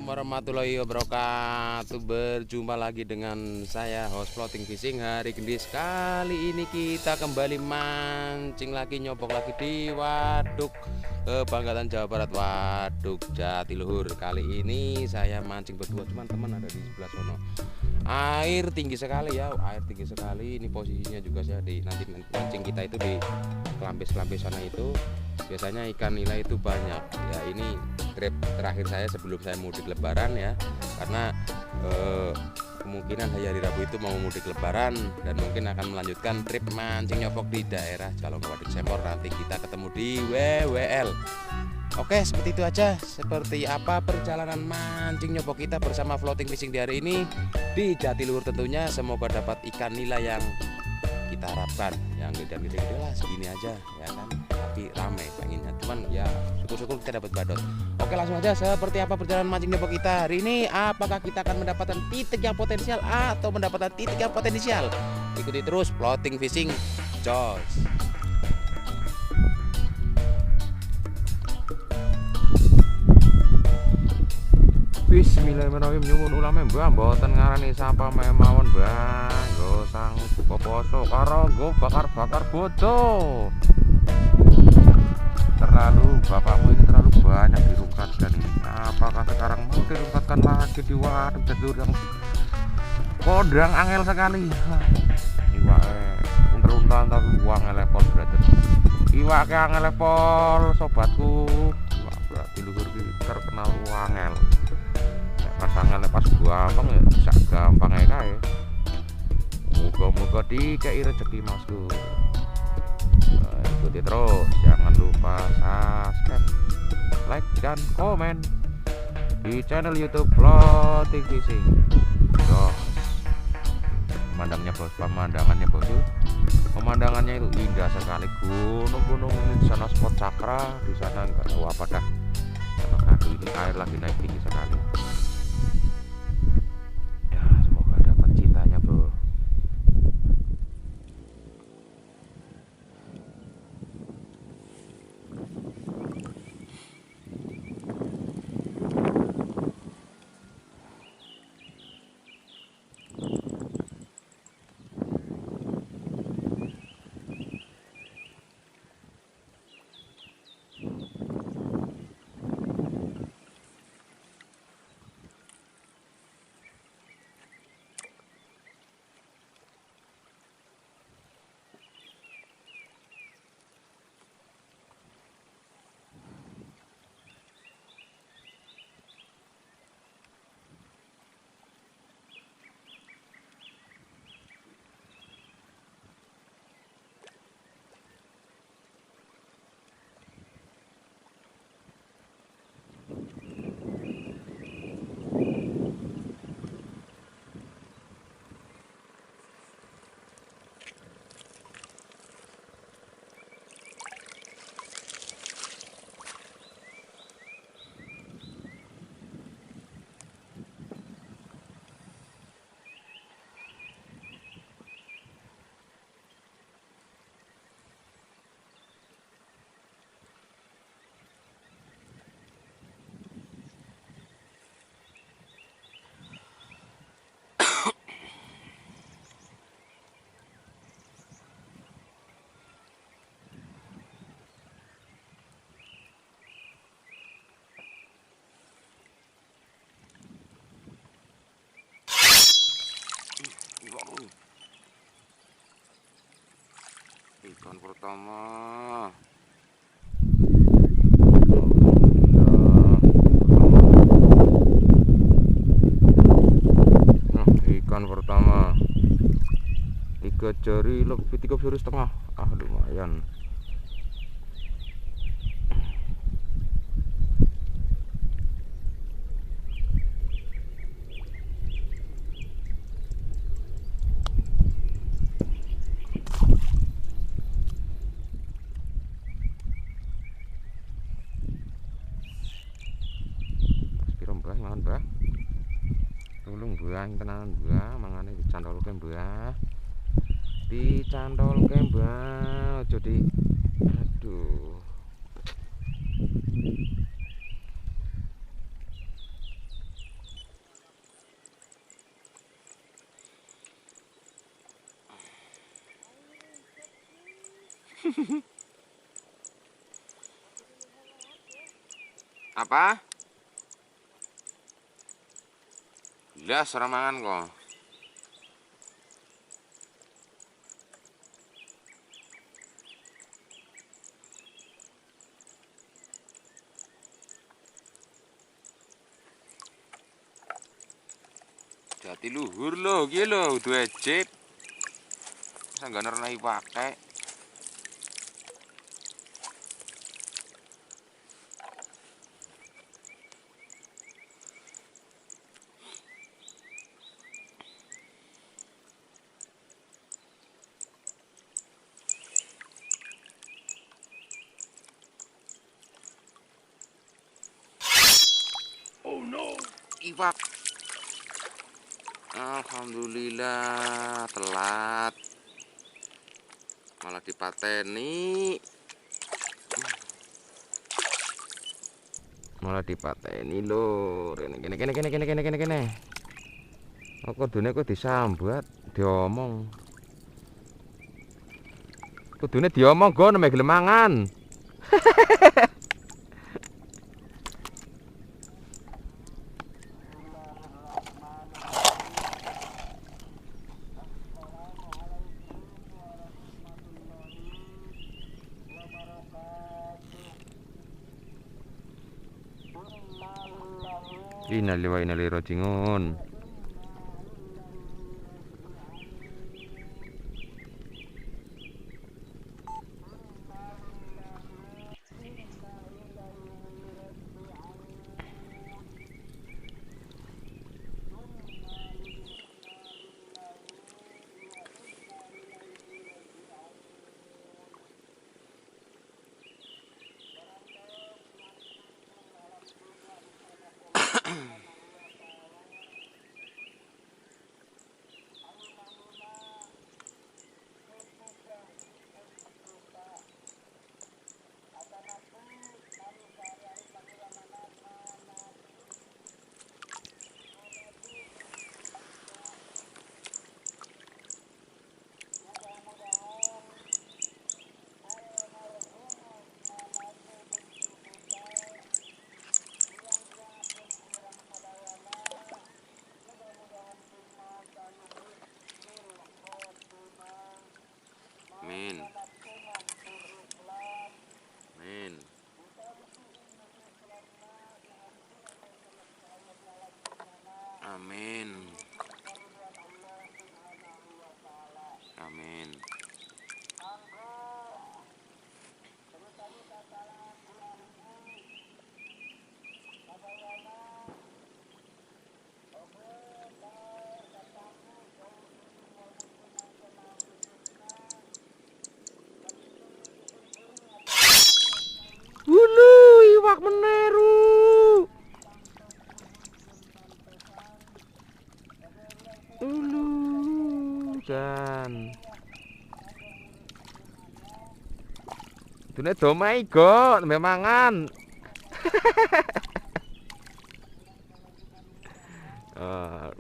Assalamualaikum warahmatullahi wabarakatuh. Berjumpa lagi dengan saya host Floating Fishing Hari Gendis. Kali ini kita kembali mancing lagi, nyobok lagi di Waduk Kebanggaan Jawa Barat, Waduk Jatiluhur. Kali ini saya mancing berdua, cuman teman ada di sebelah sono. Air tinggi sekali ya, air tinggi sekali. Ini posisinya juga saya di nanti mancing kita itu di kelampis-kelampis sana itu. Biasanya ikan nila itu banyak ya. Ini trip terakhir saya sebelum saya mudik lebaran ya, karena kemungkinan saya hari Rabu itu mau mudik lebaran dan mungkin akan melanjutkan trip mancing nyopok di daerah Jalonggo Waduk Sempor. Nanti kita ketemu di WWL. Oke, seperti itu aja. Seperti apa perjalanan mancing nyopok kita bersama Floating Fishing di hari ini di Jatiluhur tentunya. Semoga dapat ikan nila yang kita harapkan, yang gede-gede lah segini aja ya kan, tapi rame pengennya, cuman ya syukur-syukur kita dapat badot. Oke, langsung aja seperti apa perjalanan mancing nyobok kita hari ini. Apakah kita akan mendapatkan titik yang potensial atau mendapatkan titik yang potensial? Ikuti terus Floating Fishing jos. Bismillahirrahmanirrahim. Nyuwun ulame mbah, mboten ngarani sapa mawon mbah. Nggo sang buka poso karo nggo bakar-bakar bodo. Terlalu bapakmu ini terlalu banyak dirungkatkan ini. Apakah sekarang mau dirungkatkan lagi di waduk Jatiluhur yang kondang angel sekali. Iwake unter-unteran tapi angel pol brother. Iwake angel pol sobatku. Wah, Jatiluhur iki terkenal angel. Pas angel pas gampang ya, sak gampang ae kae. Muga-muga dikei rezeki masku. Nah, ikuti terus, jangan lupa subscribe, like dan komen di channel YouTube Floating Fishing. Jos. Pemandangannya bos, pemandangannya bos. Pemandangannya itu indah sekali. Gunung-gunung ini di sana spot cakra, di sana nggak tahu apa dah. Aduh, ini air lagi naik tinggi sekali. Ya, semoga dapat cintanya, bro. Ikan pertama. Nah, ikan pertama 3 jari lebih, 3 jari setengah. Ah, lumayan. Mangan mbah, tolong mbah, tenanan mbah, mangane dicantolke mbah, dicantolke mbah, aja di, aduh. Apa? Lah ora mangan kok. Jati luhur lho iki lho duwe jeep. Sanggane ora iwake. Oh no, iwak. Alhamdulillah telat. Malah dipateni. Malah dipateni lho. Kene kene kene kene kene kene kene. Kok kudune kok disambat, diomong. Kudune diomong go nek gelem mangan. Innalillahi wa inna ilaihi raji'un. Amin. Amin. Amin. Amin. Ulu, iwak meneru. Ulu, jan. Dune domai go, nembe mangan.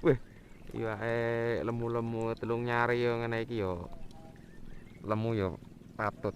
Wih, iwake lemu-lemu telung nyari yo ngene iki yo. Lemu yo patut.